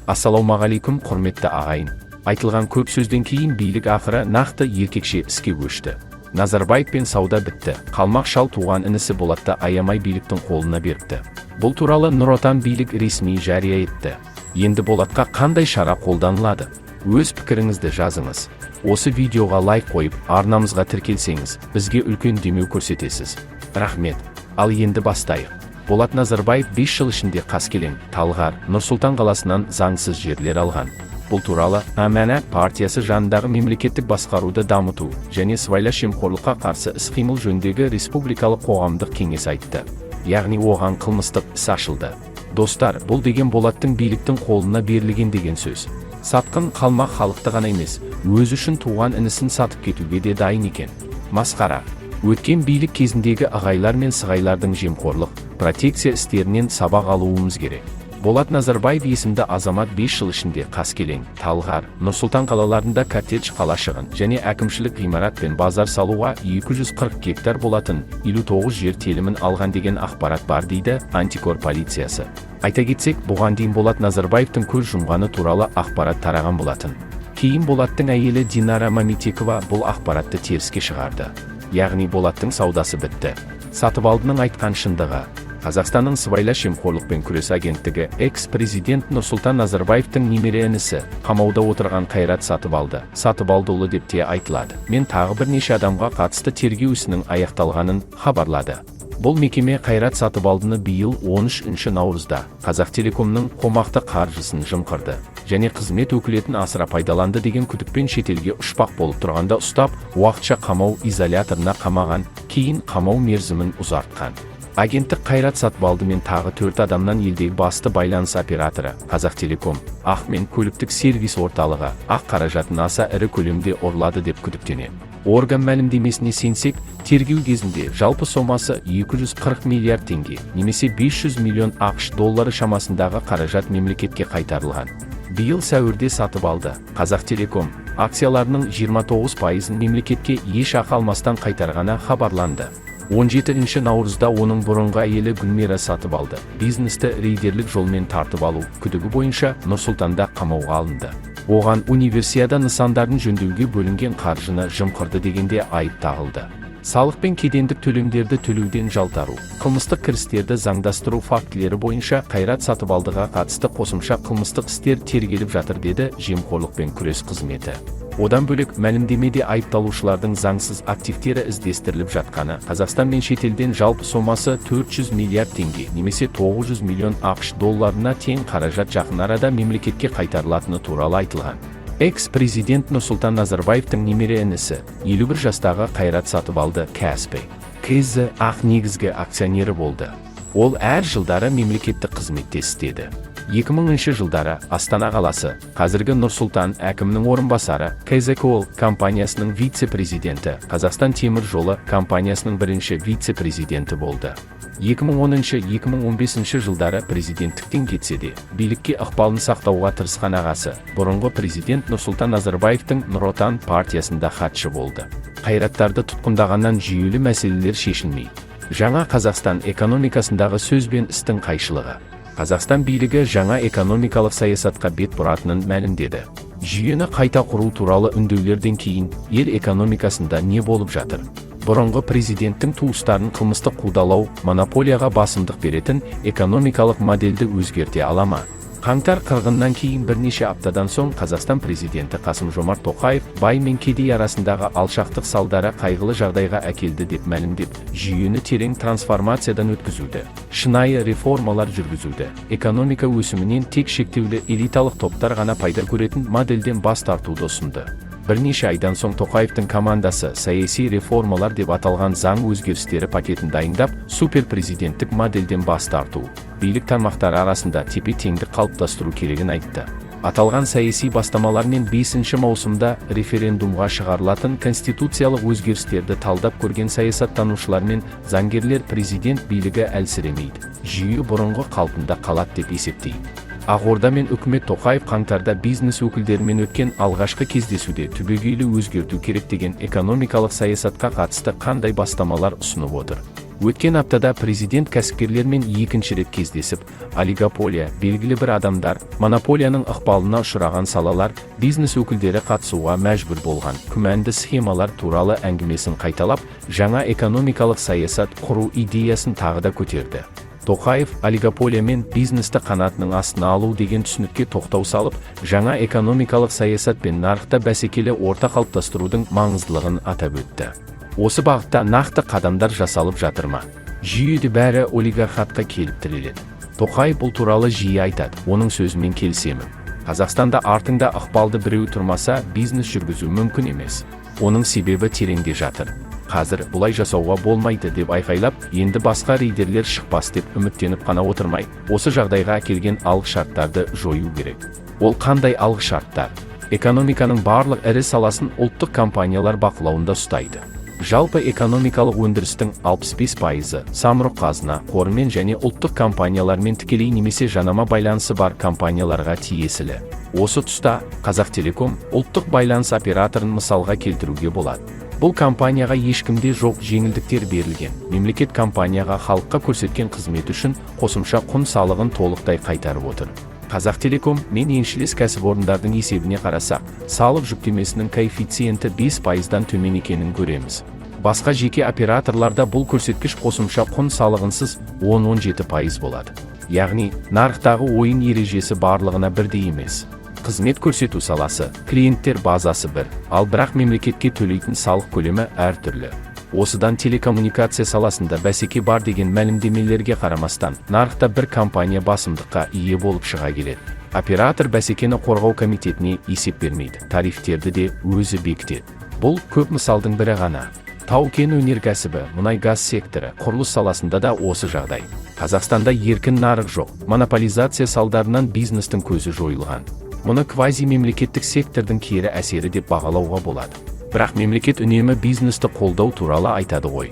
Ассалаумағалейкум, құрметті ағайын! Айтылған көп сөзден кейін билік ақыры нақты еркекше іске көшті. Назарбаевпен сауда бітті. Қалмақ шал туған інісі Болатты аямай биліктің қолына беріпті. Бұл туралы Нұр Отан билік ресми жария етті. Енді Болатқа қандай шара қолданылады? Өз пікіріңізді жазыңыз. Осы видеоға лайк қойып, арнамызға тіркелсеңіз, бізге үлкен демеу көрсетесіз. Рахмет. Ал енді бастайық. Болат Назарбаев 5 жыл ішінде Қаскелең, Талғар, Нұр-Сұлтан қаласынан заңсыз жерлер алған. Бұл туралы Аманат партиясы жанындағы мемлекеттік басқаруды дамыту және сыбайлас жемқорлыққа қарсы іс-қимыл жөніндегі республикалық қоғамдық кеңес айтты. Яғни оған қылмыстық іс ашылды. Достар, бұл деген Болаттың биліктің қолына берілген деген сөз. Сатқын қалмақ халықты ғана емес, өзі үшін туған інісін сатып кетуге де дайын екен. Масқара. Өткен билік кезіндегі ағайлар мен сығайлардың жемқорлық, протекция істерінен сабақ алуымыз керек. Болат Назарбаев есімді азамат 5 жыл ішінде Қаскелең, Талғар, Нұр-Сұлтан қалаларында коттедж қалашығын және әкімшілік ғимарат пен базар салуға 240 гектар болатын 59 жер телімін алған деген ақпарат бар, дейді антикор полициясы. Айта кетсек, бұған дейін Болат Назарбаевтың көз жұмғаны туралы ақпарат тараған болатын. Кейін Болаттың әйелі Динара Мамитекова бұл ақпаратты теріске шығарды. Яғни Болаттың саудасы бітті. Сатыбалдының айтқан шындығы. Қазақстанның сыбайлас жемқорлықпен күрес агенттігі экс-президент Нұрсұлтан Назарбаевтың немере інісі, қамауда отырған Қайрат Сатыбалды, Сатыбалдыұлы деп те айтылады, мен тағы бірнеше адамға қатысты тергеу ісінің аяқталғанын хабарлады. Бұл мекеме Қайрат Сатыбалдыны биыл 13 наурызда Қазақтелекомның қомақты қаржысын жымқырды және қызмет өкілетін асыра пайдаланды деген күдікпен шетелге ұшпақ болып тұрғанда ұстап, уақытша қамау изоляторына қамаған, кейін қамау мерзімін ұзартқан. Агенттік Қайрат Сатыбалды мен тағы төрт адамнан елдегі басты байланыс операторы Қазақтелеком АҚ мен көліктік сервис орталығы АҚ қаражатын аса ірі көлемде ұрлады деп күдіктенеді. Орган мәлімдемесіне сенсек, тергеу кезінде жалпы сомасы 240 миллиард теңге немесе 500 миллион АҚШ доллары шамасындағы қаражат мемлекетке қайтарылған. Биыл сәуірде Сатыбалды Қазақтелеком акцияларының 29%-ын мемлекетке еш ақы алмастан қайтарғаны хабарланды. 17 наурызда оның бұрынғы әйелі Гүлмира Сатыбалды бизнесті рейдерлік жолмен тартып алу күдігі бойынша Нұр-Сұлтанда қамауға алынды. Оған универсиада нысандарын жөндеуге бөлінген қаржыны жымқырды дегенде айып тағылды. Салық пен кедендік төлемдерді төлеуден жалтару, қылмыстық кірістерді заңдастыру фактілері бойынша Қайрат Сатыбалдыға қатысты қосымша қылмыстық істер тергеліп жатыр, деді жемқорлықпен күрес қызметі. Одан бөлек, мәлімдемеде айыпталушылардың заңсыз активтері іздестіріліп жатқаны, Қазақстан мен шетелден жалпы сомасы 400 миллиард теңге немесе 900 миллион АҚШ долларына тең қаражат жақын арада мемлекетке қайтарылатыны туралы айтылған. Экс-президент Нұрсұлтан Назарбаевтың немере інісі, 51 жастағы Қайрат Сатыбалды Каспий КЗ АҚ негізгі акционері болды. Ол әр жылдары мемлекеттік қызметте істеді. 2000 жылдары Астана қаласы, қазіргі Нұр-Сұлтан, әкімінің орынбасары, КЗКОЛ компаниясының вице-президенті, Қазақстан темір жолы компаниясының бірінші вице-президенті болды. 2010-2015 жылдары президенттіктен кетсе де, билікке ықпалын сақтауға тырысқан ағасы, бұрынғы президент Нұрсұлтан Назарбаевтың Нұр Отан партиясында хатшы болды. Қайраттарды тұтқындағаннан жүйелі мәселелер шешілмейді. Жаңа Қазақстан экономикасындағы сөз бен істің қайшылығы. Қазақстан билігі жаңа экономикалық саясатқа бет бұратынын мәлімдеді. Жүйені қайта құру туралы үндеулерден кейін ел экономикасында не болып жатыр? Бұрынғы президенттің туыстарын қылмыстық қудалау монополияға басымдық беретін экономикалық модельді өзгерте ала ма? Қаңтар қырғыннан кейін бірнеше аптадан соң Қазақстан президенті Қасым-Жомарт Тоқаев бай мен кедей арасындағы алшақтық салдары қайғылы жағдайға әкелді деп мәлімдеп, жүйені терең трансформациядан өткізуді, шынайы реформалар жүргізуді, экономика өсімінен тек шектеулі элиталық топтар ғана пайда көретін модельден бас тартуды ұсынды. Бірнеше айдан соң Тоқаевтың командасы саяси реформалар деп аталған заң өзгерістері пакетін дайындап, суперпрезиденттік модельден бас тарту, билік тармақтары арасында тепе-теңдік қалыптастыру керегін айтты. Аталған саяси бастамалармен 5 маусымда референдумға шығарылатын конституциялық өзгерістерді талдап көрген саясаттанушылар мен заңгерлер президент билігі әлсіремейді, жүйе бұрынғы қалпында қалады деп есептейді. Ақорда мен үкімет Тоқаев қаңтарда бизнес өкілдерімен өткен алғашқы кездесуде түбегейлі өзгерту керек деген экономикалық саясатқа қатысты қандай бастамалар ұсынып отыр? Өткен аптада президент кәсіпкерлермен екінші рет кездесіп, олигополия, белгілі бір адамдар, монополияның ықпалына ұшыраған салалар, бизнес өкілдері қатысуға мәжбүр болған күмәнді схемалар туралы әңгімесін қайталап, жаңа экономикалық саясат құру идеясын тағы да көтерді. Тоқаев олигополия мен бизнесті қанатының астына алу деген түсінікке тоқтау салып, жаңа экономикалық саясат пен нарықта бәсекелі орта қалыптастырудың маңыздылығын атап өтті. Осы бағытта нақты қадамдар жасалып жатыр ма? Жүйеде бәрі олигархатқа келіп тіреледі. Тоқаев бұл туралы жиі айтады, оның сөзімен келісемін. Қазақстанда артыңда ықпалды біреу тұрмаса, бизнес жүргізу мүмкін емес. Оның себебі тереңде жатыр. Қазір бұлай жасауға болмайды деп айқайлап, енді басқа рейдерлер шықпас деп үміттеніп қана отырмай, осы жағдайға әкелген алғышарттарды жою керек. Ол қандай алғышарттар? Экономиканың барлық ірі саласын ұлттық компаниялар бақылауында ұстайды. Жалпы экономикалық өндірістің 65%-ы Самұрық Қазына қорымен және ұлттық компаниялармен тікелей немесе жанама байланысы бар компанияларға тиесілі. Осы тұста Қазақтелеком ұлттық байланыс операторын мысалға келтіруге болады. Бұл компанияға ешкімде жоқ жеңілдіктер берілген. Мемлекет компанияға халыққа көрсеткен қызметі үшін қосымша құн салығын толықтай қайтарып отыр. Қазақтелеком мен еншілес кәсіпорындардың есебіне қарасақ, салық жүктемесінің коэффициенті 5%-дан төмен екенін көреміз. Басқа жеке операторларда бұл көрсеткіш қосымша құн салығынсыз 10-17% болады. Яғни, нарықтағы ойын ережесі барлығына бірдей емес. Қызмет көрсету саласы, клиенттер базасы бір, ал бірақ мемлекетке төлейтін салық көлемі әртүрлі. Осыдан телекоммуникация саласында бәсеке бар деген мәлімдемелерге қарамастан, нарықта бір компания басымдыққа ие болып шыға келеді. Оператор бәсекені қорғау комитетіне есеп бермейді, тарифтерді де өзі бекітеді. Бұл көп мысалдың бірі ғана. Тау-кен өнеркәсібі, мұнай-газ секторы, құрылыс саласында да осы жағдай. Қазақстанда еркін нарық жоқ, монополизация салдарынан бизнестің көзі жойылған. Мұны квази-мемлекеттік сектордың кері әсері деп бағалауға болады. Бірақ мемлекет үнемі бизнесті қолдау туралы айтады ғой.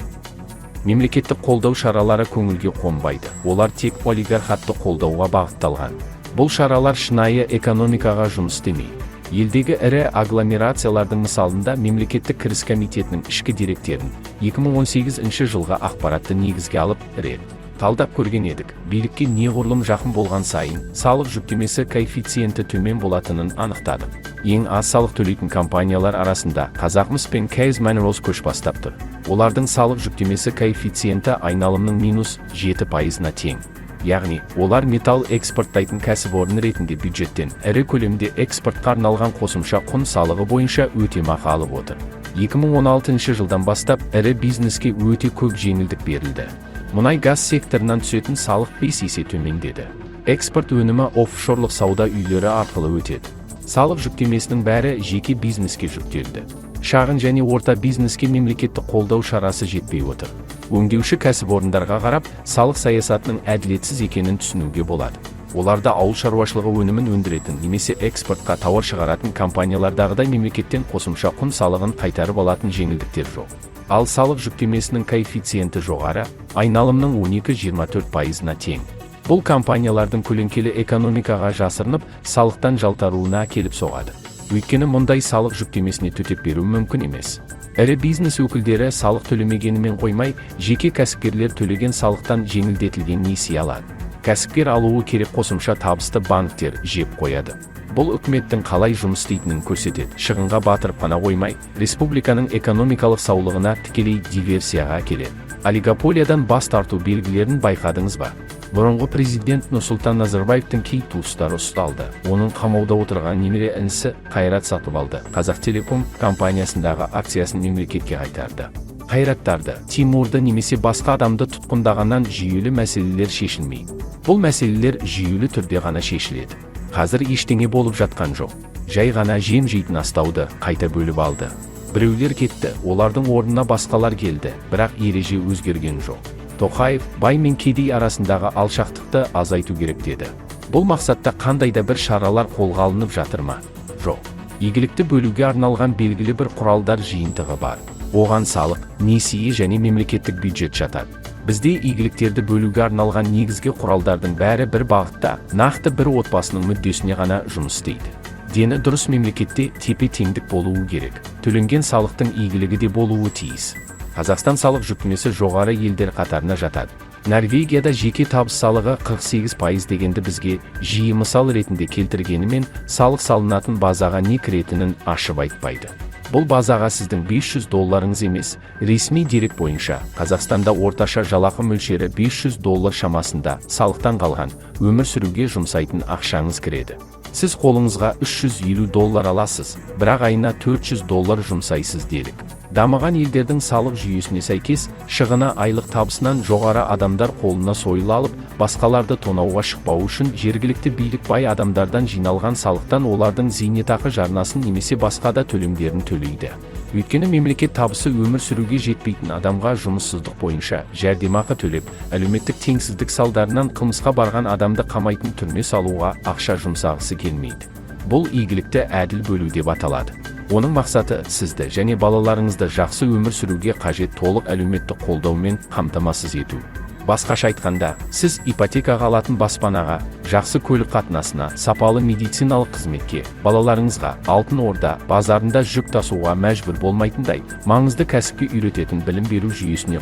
Мемлекеттік қолдау шаралары көңілге қонбайды. Олар тек олигархатты қолдауға бағытталған. Бұл шаралар шынайы экономикаға жұмыс істемейді. Елдегі ірі агломерациялардың мысалында мемлекеттік кіріс комитетінің ішкі деректерін 2018 жылғы ақпаратты негізге алып рет талдап көрген едік. Билікке неғұрлым жақын болған сайын салық жүктемесі коэффициенті төмен болатынын анықтадық. Ең аз салық төлейтін компаниялар арасында Қазақмыс пен Kaz Minerals көш бастап тұр. Олардың салық жүктемесі коэффициенті айналымның минус 7%-ына тең. Яғни, олар металл экспорттайтын кәсіпорын ретінде бюджеттен ірі көлемде экспортқа арналған қосымша құн салығы бойынша өтемақы алып отыр. 2016 жылдан бастап ірі бизнеске өте көп жеңілдік берілді. Мұнай-газ секторынан түсетін салық 5 есе төмендеді. Экспорт өнімі офшорлық сауда үйлері арқылы өтеді. Салық жүктемесінің бәрі жеке бизнеске жүктелді. Шағын және орта бизнеске мемлекеттік қолдау шарасы жетпей отыр. Өңдеуші кәсіпорындарға қарап, салық саясатының әділетсіз екенін түсінуге болады. Оларда ауыл шаруашылығы өнімін өндіретін немесе экспортқа тауар шығаратын компаниялардағыдай мемлекеттен қосымша құн салығын қайтарып алатын жеңілдіктер жоқ. Ал салық жүктемесінің коэффициенті жоғары, айналымның 12-24%-ына тең. Бұл компаниялардың көлеңкелі экономикаға жасырынып, салықтан жалтаруына келіп соғады. Өйткені мұндай салық жүктемесіне төтеп беру мүмкін емес. Ірі бизнес өкілдері салық төлемегенімен қоймай, жеке кәсіпкерлер төлеген салықтан жеңілдетілген несие алады. Кәсіпкер алуы керек қосымша табысты банктер жеп қояды. Бұл үкіметтің қалай жұмыс істейтінін көрсетеді. Шығынға батырып қана қоймай, республиканың экономикалық саулығына тікелей диверсияға әкеледі. Олигополиядан бас тарту белгілерін байқадыңыз ба? Бұрынғы президент Нұрсұлтан Назарбаевтың кей туыстары ұсталды. Оның қамауда отырған немере інісі Қайрат Сатыбалды Қазақтелеком компаниясындағы акциясын мемлекетке қайтарды. Қайраттарды, Тимурды немесе басқа адамды тұтқындағаннан жүйелі мәселелер шешілмейді. Бұл мәселелер жүйелі түрде ғана шешіледі. Қазір ештеңе болып жатқан жоқ. Жай ғана жем жейтін астауды қайта бөліп алды. Біреулер кетті, олардың орнына басқалар келді, бірақ ереже өзгерген жоқ. Тоқаев бай мен кедей арасындағы алшақтықты азайту керек деді. Бұл мақсатта қандай да бір шаралар қолға алынып жатыр ма? Жоқ. Игілікті бөлуге арналған белгілі бір құралдар жиынтығы бар. Оған салық, несие және мемлекеттік бюджет жатады. Бізде игіліктерді бөлуге арналған негізгі құралдардың бәрі бір бағытта, нақты бір отбасының мүддесіне ғана жұмыс істейді. Дені дұрыс мемлекетте тепе-теңдік болуы керек. Төленген салықтың игілігі де болуы тиіс. Қазақстан салық жүктемесі жоғары елдер қатарына жатады. Норвегияда жеке табыс салығы 48% дегенді бізге жиі мысал ретінде келтіргенімен, салық салынатын базаға не кіретінін ашып айтпайды. Бұл базаға сіздің 500 долларыңыз емес, ресми дерек бойынша Қазақстанда орташа жалақы мөлшері 500 доллар шамасында, салықтан қалған, өмір сүруге жұмсайтын ақшаңыз кіреді. Сіз қолыңызға 350 доллар аласыз, бірақ айына 400 доллар жұмсайсыз делік. Дамыған елдердің салық жүйесіне сәйкес, шығыны айлық табысынан жоғары адамдар қолына сойыл алып, басқаларды тонауға шықпауы үшін жергілікті билік бай адамдардан жиналған салықтан олардың зейнетақы жарнасын немесе басқа да төлемдерін төлейді. Өйткені мемлекет табысы өмір сүруге жетпейтін адамға жұмыссыздық бойынша жәрдемақы төлеп, әлеуметтік теңсіздік салдарынан қылмысқа барған адамды қамайтын түрме салуға ақша жұмсағысы келмейді. Бұл игілікті әділ бөлу деп аталады. Оның мақсаты – сізді және балаларыңызды жақсы өмір сүруге қажет толық әлеуметтік қолдаумен қамтамасыз ету. Басқаша айтқанда, сіз ипотекаға алатын баспанаға, жақсы көлік қатынасына, сапалы медициналық қызметке, балаларыңызға Алтын Орда базарында жүк тасуға мәжбүр болмайтындай маңызды кәсіпке үйрететін білім беру жүйесіне